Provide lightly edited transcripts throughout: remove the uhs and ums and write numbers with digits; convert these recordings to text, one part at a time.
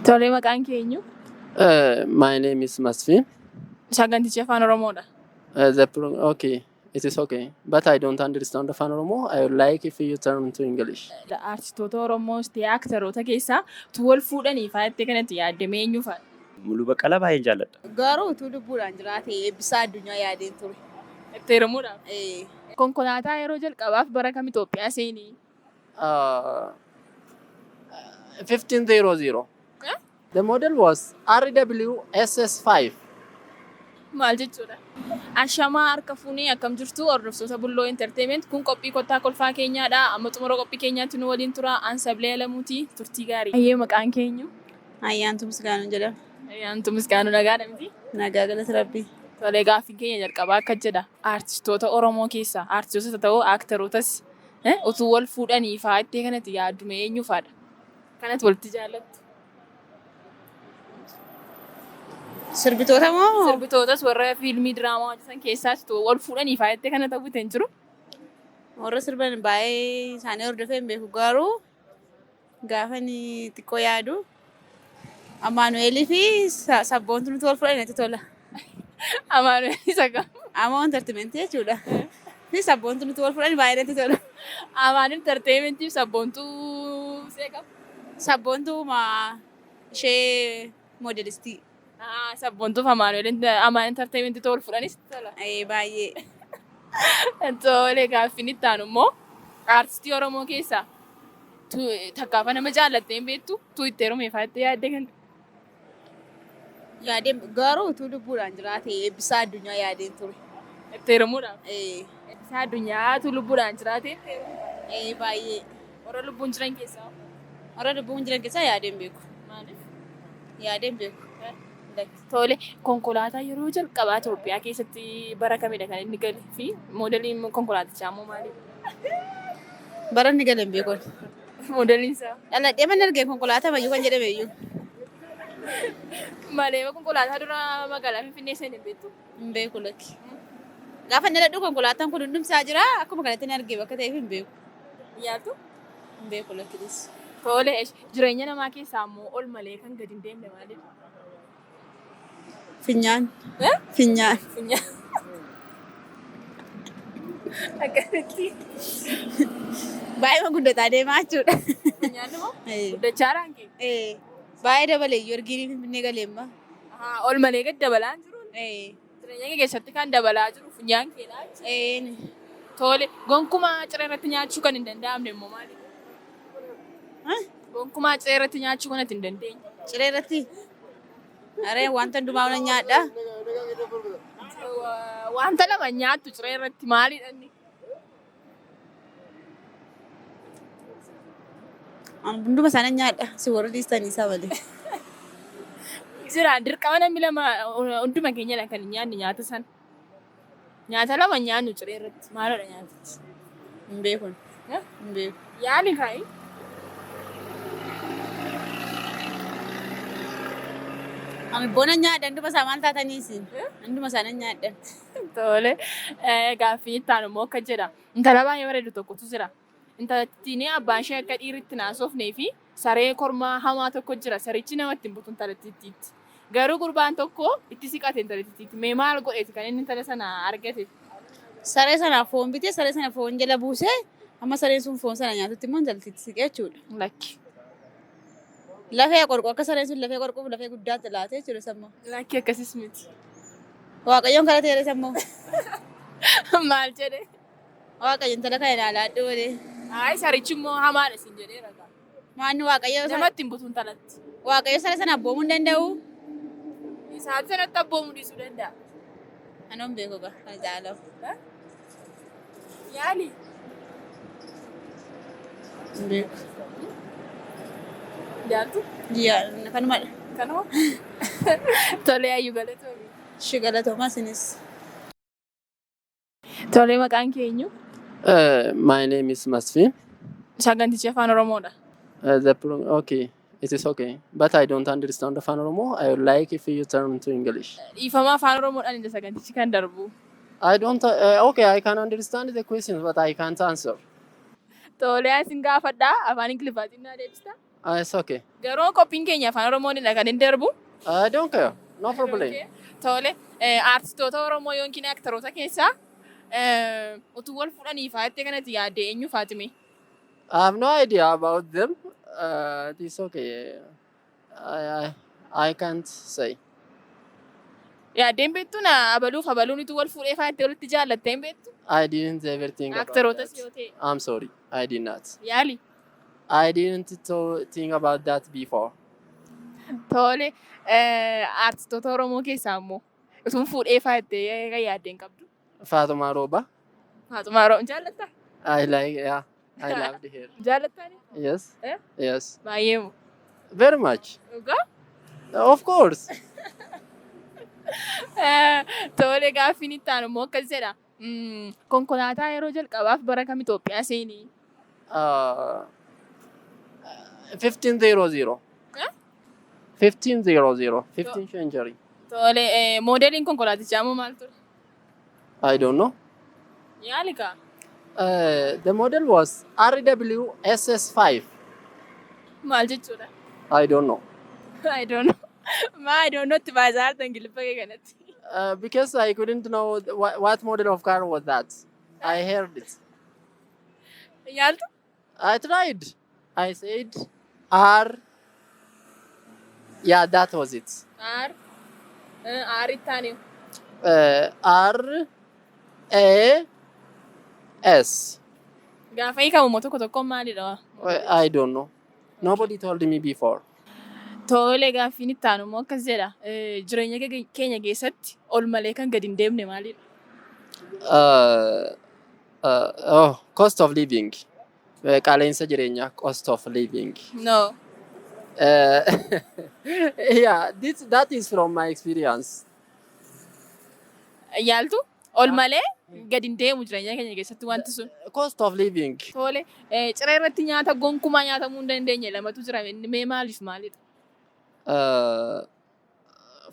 Tolee, maqaan kee eenyu? My name is Masfin. Sagantichi Afaan Oromoodha. Okay, it is okay, but I don't understand Afaan Oromo. I would like if you turn to English. Artistoota Oromoos ta'e aktaroota keessaa tu wal fuudhanii fa'aa jettee kanatti yaaddamee eenyu fa'a? Muluu Baqqalaa baay'een jaalladha. Garuu utuu lubbuudhaan jiraate Eebbisaa Addunyaa yaadeen ture. Itti heerumuudhaaf. Ee. Konkolaataa yeroo jalqabaaf bara kam Itoophiyaa seenii? 1500. Eh? The model was RWSS5. Maal jechuudha? Ashamaa, harka fuunee, akkam jirtu hordoftoota Bulloo Entertainment? Kun qophii Kottaa Kolfaa keenyaadha. Amma xumura qophii keenyaatti nu waliin tura. An Sablee Alamuuti. Turtii gaarii. Ayyee, maqaan keenyu? Ayyaantu Misgaanuu jedhama. Ayyaantu Misgaanuu, nagaadha miti? Nagaa, galata Rabbii. Tolee, gaaffiin keenya jalqabaa akka jedha. Artistoota Oromoo keessaa artistoota ta'uu aktarootas utuu wal fuudhanii fa'aa ittee kanatti yaaddume eenyu fa'aadha? Kanatti walitti jaallattu? Sirbitoota moo? Sirbitootas, warra fiilmii diraamaa hojjetan keessaas utuu wal fuudhanii fa'aa ittee kana ta'uu hin jiru. Warra sirban baay'ee isaanii hordofee hin beeku, garuu gaafa inni xiqqoo yaadu Amaanu'eelii fi Sabboontu nuti wal fuudhan natti tola. Amaanu'eel isa kam? Amoo Entertainmentii jechuudha. Fi Sabboontu nuti wal fuudhan baay'ee natti tola. Amaan Entertainmentii fi Sabboontuu see kam? Sabboontuu maa ishee moodelistii. Sabboontuuf Amaanu'eel Amaan Entertainmentii wal fuudhanis tola. Ee, baay'ee. Tole, gaaffiin itti aanu immoo aartistii Oromoo keessaa takkaafa nama jaallattee hin beektu tuu itti heerume fa'aa itti yaaddee kan Yaadeen, garuu utuu lubbuudhaan jiraate Eebbisaa Addunyaa yaadeen ture. Itti heerumuudhaaf. Ee. Eebbisaa Addunyaa tu lubbuudhaan jiraate itti heerumuudhaaf. Ee, baay'ee. Warra lubbuun jiran keessaa hoo? Warra lubbuun jiran keessaa yaadeen beeku. Maaliif? Yaadeen beeku. Tole, konkolaataa yeroo jalqabaa Itoophiyaa keessatti bara kamidha kan inni gale fi moodeliin konkolaatichaa immoo maali? Bara inni gale hin beeku. Moodeliin isaa? Dhaladhee mana argee konkolaataa mayyuu kan jedhame iyyuu. Malee konkolaataa dura magaalaa Finfinnee seene hin beektu? Hin beeku, lakki. Gaafa inni dhaladhu konkolaataan kun hundumsaa jira, akkuma kanatti inni argee bakka ta'eef hin beeku. Yaaltu? Hin beeku, lakkinis. Tole, jireenya namaa keessaa immoo ol malee kan gadi hin deemne maalidha? Funyaan. Eh? Funyaan. Funyaan. Akkamitti? Baay'ee guddataa deemaa jechuudha. Funyaan immoo? Ee. Guddachaadhaan kee? Ee. Baay'ee dabale iyyuu ergi Finfinnee galee amma. Ol malee gad dabalaa hin jiru. Ee. Jireenya kee keessatti kan dabalaa jiru funyaan keedha jechuudha. Ee. Tole, gonkumaa ciree irratti nyaachuu kan hin danda'amne immoo maali? Gonkumaa ciree irratti nyaachuu kan ati hin dandeenye. Ciree irratti? Aree, wanta hundumaa nan nyaadha. Wanta lama nyaattu ciree irratti maalidha inni? Hunduma isaa nan nyaadha. Si warra dhiistanii isaa malee. Jira, dirqama namni lama hunduma keenyadha kan hin nyaanne nyaata sana. Nyaata lama nyaannu ciree irratti maalidha nyaatichi? Hin beeku. Eh? Hin beeku. Yaali kaa'i. Ani bona nyaadha, hunduma isaa maal taatanii isin? Hunduma isaa nan nyaadha. Tole, gaaffii itti aanu immoo akka jedha. Intala baay'ee bareedu tokkotu jira. Intalattiin abbaan ishee akka dhiirri itti naasofnee fi saree kormaa hamaa tokko jira. Sarichi namatti hin butu intalattiitti. Garuu gurbaan tokko itti siqate intalattiitti. Mee maal godheeti kan inni intala sana argate? Saree sanaaf foon bitee, saree sana foon jala buusee, amma sareen sun foon sana nyaatutti immoo intaltitti siqee jechuudha. Lakki. Lafee qorqu, akka sareen sun lafee qorquuf lafee guddaatti laatee jechuudha sammuu. Lakki, akkasis miti. Waaqayyoon kadhatee jedhe sammuu. Maal jedhe? Waaqayyo intala kana ilaalaadhu malee. Ayi, sarichi immoo hamaadha siin jedheera. Maanni Waaqayyo Namatti hin butu intalatti. Waaqayyo saree sana abboomuu hin danda'u. Isaan sanatti abboomuu dhiisuu danda'a. Ani hin beeku gaa kan jaalamu. Yaali. Hin beeku. Jaaltu? Yaa, kanumadha. Kanuma? Tolee, ayyuu, galatoomi. Shi, galatoomaa isinis. Tolee, maqaan keenyu? My name is Masfin. Sagantichi Afaan Oromoodha. Okay, it is okay, but I don't understand Afaan Oromo. I would like if you turn to English. Dhiifama, Afaan Oromoodhaan inni sagantichi kan darbu. I don't. Okay, I can understand the questions, but I can't answer. Tolee, isin gaafadhaa, afaan Ingiliffaatiin naa deebista. It's okay. Garuu qophiin keenya Afaan Oromoonidha kan hin darbu. I don't care. No problem. Okay. Tole, artistoota Oromoo yookiin aktaroota keessaa utuu wal fuudhanii fa'aa kanatti yaaddee eenyu faatime? I have no idea about them. It is okay. I can't say. Yaaddeen beektu na abaluuf abaluun utuu wal fuudhee fa'aa itti walitti jaallattee hin beektu? I didn't ever think about Aktarootas that. Yoo ta'e. I'm sorry. I did not. Yaali. I didn't think about that before. Tole, artistoota Oromoo keessaa immoo utuun fuudhee fa'aa itti yaaddeen qabdu. Fatuma Roba. Faatumaa Oromoo jaallattaa? I like, yeah. I loved her. Jaallattaani? Yes. Eh? Yes. Baay'ee moo? Very much. Dhugaa? Of course. Tole, gaaffiin itti aanu immoo akkas jedha. Konkolaataa yeroo jalqabaaf bara kam Itoophiyaa seenii? 1500. Huh? 1500. 15th century. Tole, moodeliin konkolaatichaa immoo maal ture? I don't know. Yaali kaa. The model was RWSS5. Maal jechuudha? I don't know. I don't know. Maa I don't know itti baasaa jirtan Ingiliffa kee kanatti? Because I couldn't know what model of car was that. I heard it. Yaaltu? I tried. I said R. Yeah, that was it. R. R itti aanee. R A S. Gaafa hiikamu immoo tokko tokkoon maalidha? I don't know. Nobody told me before. Tole, gaaffiin itti aanu immoo akkas jedha. Jireenya keenya keessatti ol malee kan gadi hin deemne maalidha? Oh, cost of living. Qaala'insa jireenyaa, cost of living. No. Yeah, that is from my experience. Yaaltu? Ol malee gadi hin deemu jireenya keenya keessatti wanti sun. Cost of living. Tole, ciree irratti nyaata gonkumaa nyaatamuu hin dandeenye lamatu jira. Inni mee maaliif maalidha?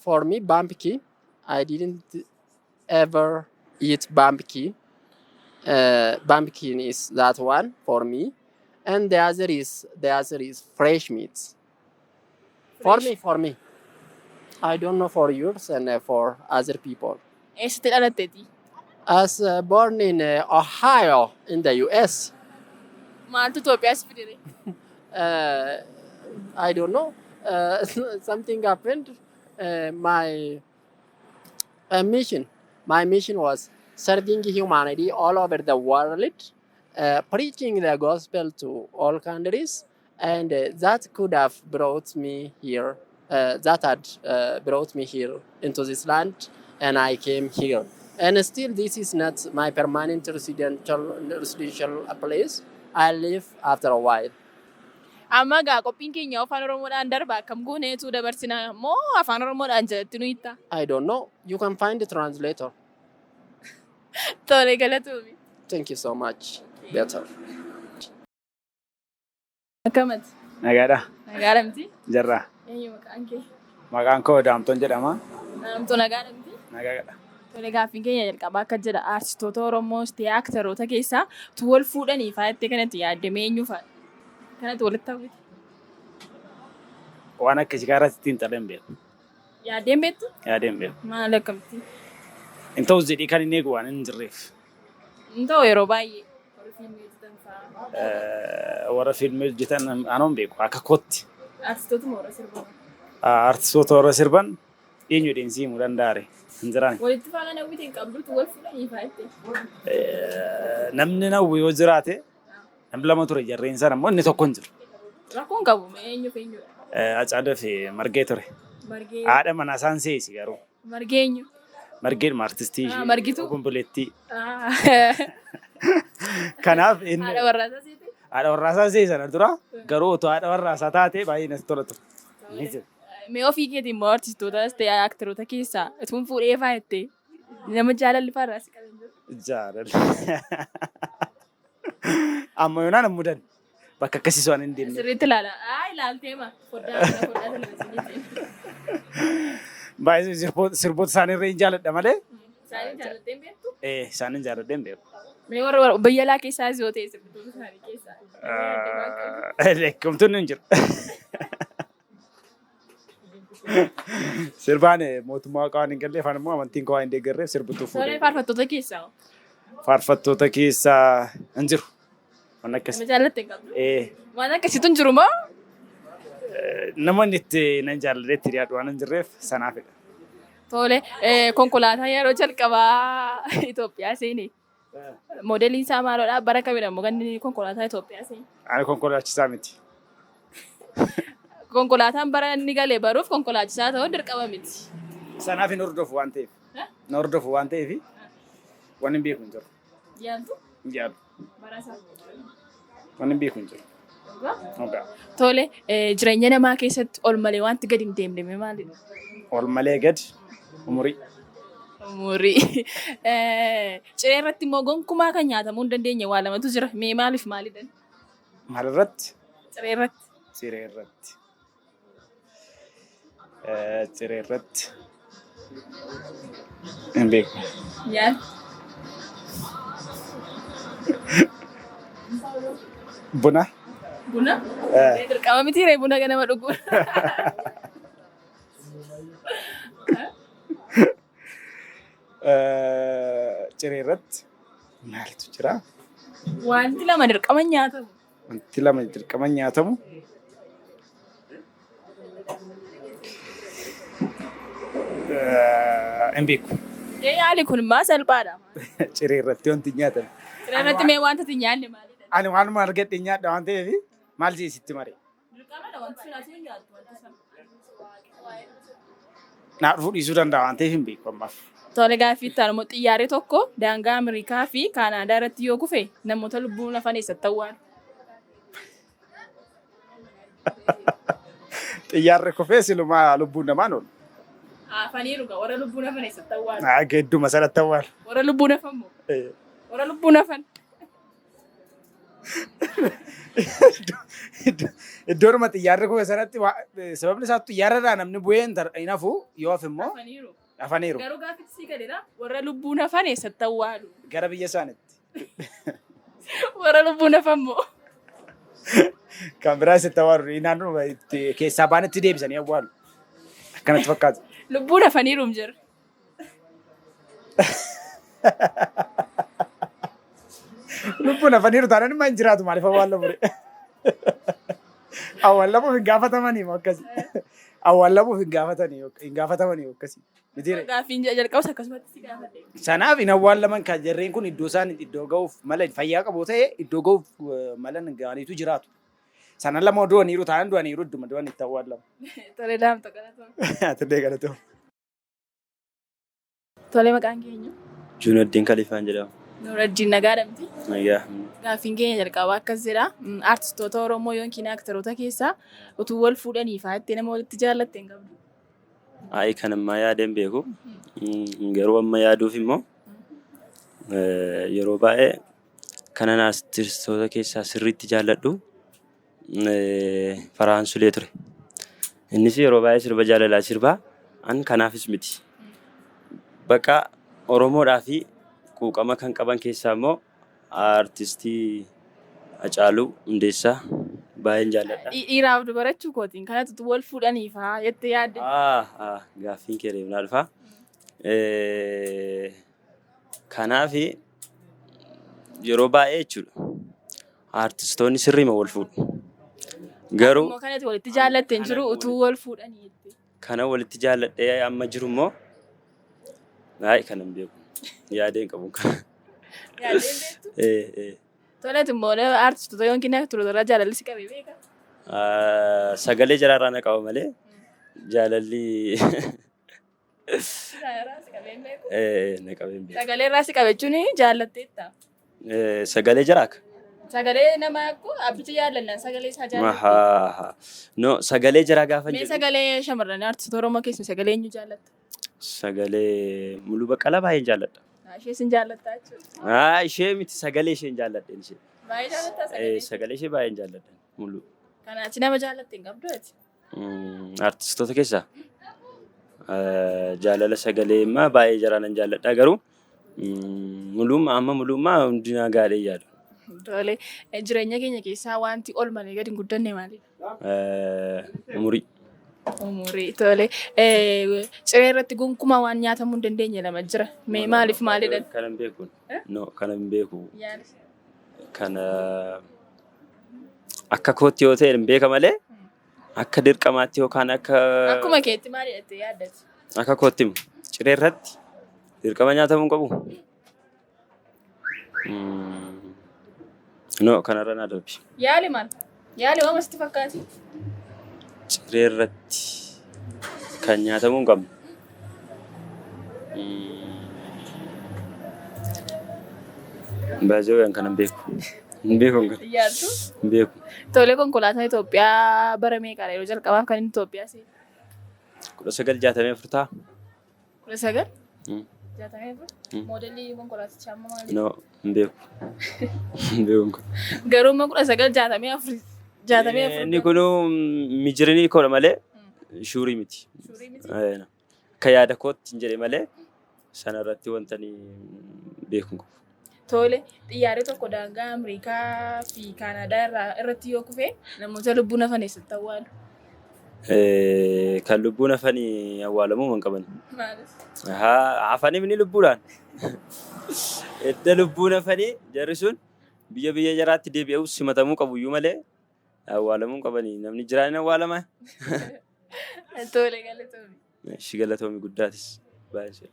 For me, barbecue. I didn't ever eat barbecue. Barbecue is that one for me, and the other is fresh meat. For Fresh. me, for me. I don't know for yours and for other people. Eessatti dhalatteeti? As born in Ohio in the U.S. Maaltu Itoophiyaas fidere? I don't know. Something happened. My mission was serving humanity all over the world, preaching the gospel to all countries, and that could have brought me here. That had brought me here into this land, and I came here. And still, this is not my permanent residential place. I leave after a while. Amma gaa qophiin keenya Afaan Oromoodhaan darba akkam gooneetu dabarsinaa moo Afaan Oromoodhaan jalatti nu hitta? I don't know. You can find the translator. Tole, galatoomii. Thank you so much. Better. Akkamati? Nagaadha. Nagaadha miti? Jarraa. Eenyu maqaan kee? Maqaan koo Daamtoon jedhama. Daamtoo, nagaadha miti? Nagaadha. Tole, gaaffiin keenya jalqabaa akka jedha: aartistoota Oromoos ta'e aktaroota keessaa tu wal fuudhanii fa'aa jettee kanatti yaaddamee eenyu fa'a? Kanatti walitti hawwite? Waan akka shikaaratti ittiin xalee hin beeku. Yaaddeen beektu? Yaadee hin beeku. Maal, akkamitti? Hin ta'us jedhii kan inni eegu waan hin jirreef. Hin ta'u yeroo baay'ee. Warri fiilmii hojjetan fa'aa. Warra fiilmii hojjetan anoo hin beeku akka kootti. Aartistoota warra sirban. Aartistoota warra sirban eenyu dheensi himuu danda'are hin jiran. Walitti faana hawwite hin qabdutu wal fuudhanii fa'aa jettee. Namni nawwi yoo jiraate namni lama ture, jarreen sana immoo inni tokko hin jiru. Rakkoon qabu mee eenyu fi eenyudha? Hacaaluu fi Margee ture. Margee. Haadha manaa isaan seesi garuu. Margee eenyu? Margeedhuma artistii Ah, Margituu? Obomboleettii. Kanaaf inni Haadha warraasaa seete? Haadha warraasaa seesi sana dura garuu otoo haadha warraasaa taate baay'ee natti tola ture. Ni jira. Mee ofii keetiin immoo artistootas ta'e aktaroota keessaa ituun fuudhee fa'aa jettee nama jaalalli fa'aa irraa si qaban jiru? Jaalala. Amma yoonaan hin mudan. Bakka akkasii waan hin deemne. Sirriitti ilaala. Aa, ilaaltee ma? Foddaa kana foddaa televizyiiniitiin. Baay'ee sirboota isaanii irra hin jaaladha malee. Isaanii jaallattee hin beektu? Isaanin jaaladhee hin beeku. Mee warra biyya alaa keessaas yoo ta'e sirbitoota isaanii keessaa. Leekkamtuun hin jiru. Sirbaan mootummaa waan hin galle, afaan immoo amantiin koo waan hin deeggarreef sirbituu Tolee, fuudhee. faarfattoota keessaa hoo? Faarfattoota keessaa hin jiru. Waan akkasii. Nama jaallatte hin qabdu? Eh, Waan akkasiitu hin jiru moo? Namoonni itti nan jaalladhe itti dhiyaadhu waan hin jirreef sanaafidha. Tole, konkolaataa yeroo jalqabaa Itoophiyaa seene. Moodeliin isaa maalodha? Bara kamidha immoo kan inni konkolaataa Itoophiyaa seene? Ani konkolaachisaa miti. Konkolaataan bara inni galee baruuf konkolaachisaa ta'uun dirqama miti. Sanaaf hin hordofu waan ta'eef. Hin hordofu waan ta'eef waan hin beeku hin jiru. Yaaltu Hin jaallu. bara isaa. Waan hin beeku hin jiru. Dhugaa. Tole, jireenya namaa keessatti ol malee wanti gadi hin deemne mee maalidha? Ol malee gadi umurii. Umurii. Ciree irratti immoo gonkumaa kan nyaatamuu hin dandeenye waa lamatu jira. Mee maaliif maalidha? Maal irratti? Ciree irratti. Ciree irratti. Ciree irratti. Hin beeku. Nyaata. Buna. Buna? Dirqama miti ree buna ganama dhuguun. Ciree irratti maaltu jira? Wanti lama dirqama nyaatamu. Wanti lama dirqama nyaatamu. Hin beeku. Yaali kun maa salphaadha. Ciree irratti wanti nyaatamu. Ciree irratti mee wanta ati nyaanne maalidha? Ani waanuma argadhe nyaadha waan ta'eef maal jee sitti mare. Dirqamadha wanti sun ati nyaattu wanta sana. Naa dhufuu dhiisuu danda'a waan ta'eef hin beeku ammaaf. Tole, gaaffii itti aanu immoo xiyyaarri tokko daangaa Ameerikaa fi Kaanaadaa irratti yoo kufe namoota lubbuun hafan eessatti awwaalu? Xiyyaarri kufee silumaa lubbuun namaan oolu. Hafaniiru gaa, warra lubbuun hafan eessatti awwaalu? Hedduma sanatti awwaalu. Warra lubbuun hafan moo? Warra lubbuun hafan. Iddoodhuma xiyyaarri kufe sanatti, sababni isaa xiyyaarra irraa namni bu'ee hin hafu, yoo hafe immoo Hafaniiru. Hafaniiru. Garuu gaaffichi sii galeera. Warra lubbuun hafan eessatti awwaalu? Gara biyya isaaniitti. Warra lubbuun hafan moo? Kan biraa eessatti awwaalu? Naannoo itti keessaa baanitti deebisanii awwaalu. Akkanatti fakkaatu. Lubbuun hafaniiru hin jiru. Lubbuun hafaniiru taanaan immoo hin jiraatu, maaliif awwaallamu ree? Awwaallamuuf hin gaafatamanii moo akkasii? Awwaallamuuf hin gaafatamanii akkasii? Miti ree? Gaaffiin jalqabas akkasumatti si gaafadhe. Sanaaf hin awwaallaman, kan jarreen kun iddoo isaan iddoo ga'uuf mala fayyaa qabu ta'e iddoo ga'uuf mala ga'aniitu jiraatu. Sana lama du'aniiru taanaan du'aniiru, idduma du'an itti awwaallamu. Tole, daamta galatoom. Atillee galatoom. Tole, maqaan keenya? Junaddin Kalifaan jedhama. Nuurajjiin, nagaadha miti? Nagaa. Gaaffiin keenya jalqabaa akkas jedha. Artistoota Oromoo yookiin aktaroota keessaa utuu wal fuudhanii fa'aa itti nama walitti jaallatte hin qabdu? Ayi, kan ammaa yaadeen beeku. Garuu amma yaaduuf immoo yeroo baay'ee kanan artistoota keessaa sirriitti jaalladhu Farhaan Sulee ture. Innis yeroo baay'ee sirba jaalalaa sirbaa, an kanaafis miti. Bakka Oromoodhaa fi quuqama kan qaban keessaa immoo artistii Hacaaluu Hundeessaa baay'een jaalladha. Dhiiraaf dubarachuu kootiin kanatu utuu wal fuudhanii fa'aa jettee yaadde? Gaaffiin kee deemnaa dhufa. Kanaaf yeroo baay'ee jechuudha, artistoonni sirriima wal fuudhu. Garuu Immoo kanatti walitti jaallatte hin jiru utuu wal fuudhanii jettee? Kana walitti jaalladhee amma jiru immoo baay'ee kan hin beeku. Yaadee hin qabu kana. Yaaddee hin beektu? Eh, eh. Toleet immoo artistoota yookiin aktaroota jaalalli si qabee beekaa? Sagalee jaraarraa na qaba malee jaalalli Jaalalli si qabee hin beeku? Na qabee hin beeku. Sagalee irraa si qabe jechuun jaallatteetta. Sagalee jaraaka? Sagalee nama akkoo abbicha jaallannaan sagalee isaa jaallatte. Ahaa. No, sagalee jaraa gaafa Mee jedhu sagalee shamarranii artistoota Oromoo keessaa sagalee eenyu jaallatta? Sagalee Muluu Baqqalaa baay'een jaalladha. Ishee sin jaallattaa jechuudha. Ishee miti, sagalee isheen jaalladheen ishee. Baay'ee jaallattaa sagalee? Sagalee ishee baay'een jaalladha. Muluu. Kanaachi nama jaallatte hin qabdu ati? Artistoota keessaa jaalala sagalee immoo baay'ee jaraa nan jaalladha, garuu muluummaa amma muluummaa hundinaa gaadhee yaadu. Tole, jireenya keenya keessaa wanti ol malee gadi hin guddanne maalidha? Umurii. Umurii. Tole, ciree irratti gonkumaa waan nyaatamuu hin dandeenye lama jira. Mee maaliif maalidha? Kana hin beeku. No, kana hin beeku. Kana akka kootti yoo ta'e hin beeka malee, akka dirqamaatti yookaan akka Akkuma keetti maalidha jettee yaaddati? Akka kootti ciree irratti dirqama nyaatamuu hin qabu. No, kanarra naa darbi. Yaali maal? Yaali, waan sitti fakkaati. Ciree irratti kan nyaatamuu hin qabne. Baay'ee waan kana hin beeku. Hin beeku kana. Yaaltu? Hin beeku. Tole, konkolaataan Itoophiyaa bara meeqadha yeroo jalqabaaf kan inni Itoophiyaa seene? 1964 ta'a. 19? Mm. 64? Mm. Moodelii konkolaatichaa amma maali? No, hin beeku. Hin beeku kun. Garuu immoo 1964, 64. Inni kunuu mijirinii koodha malee sure miti. Sure miti? Akka yaada kootti hin jedhe malee sanarratti wanta ani beeku hin qabu. Tole, xiyyaarri tokko daangaa Ameerikaa fi Kaanaadaa irratti yoo kufe, namoota lubbuun hafan eessatti awwaalu? Kan lubbuun hafanii awwaalamuu hin qaban. Maaliif? Hafanii ni lubbuudhaan. Edda lubbuun hafanii jarri sun biyya biyya jaraatti deebi'uu simatamuu qabu iyyuu malee awwaalamuu hin qabanii. Namni jiraan hin awwaalama. Tole, galatoomi. Ishi, galatoomi guddaatis. Baay'ee.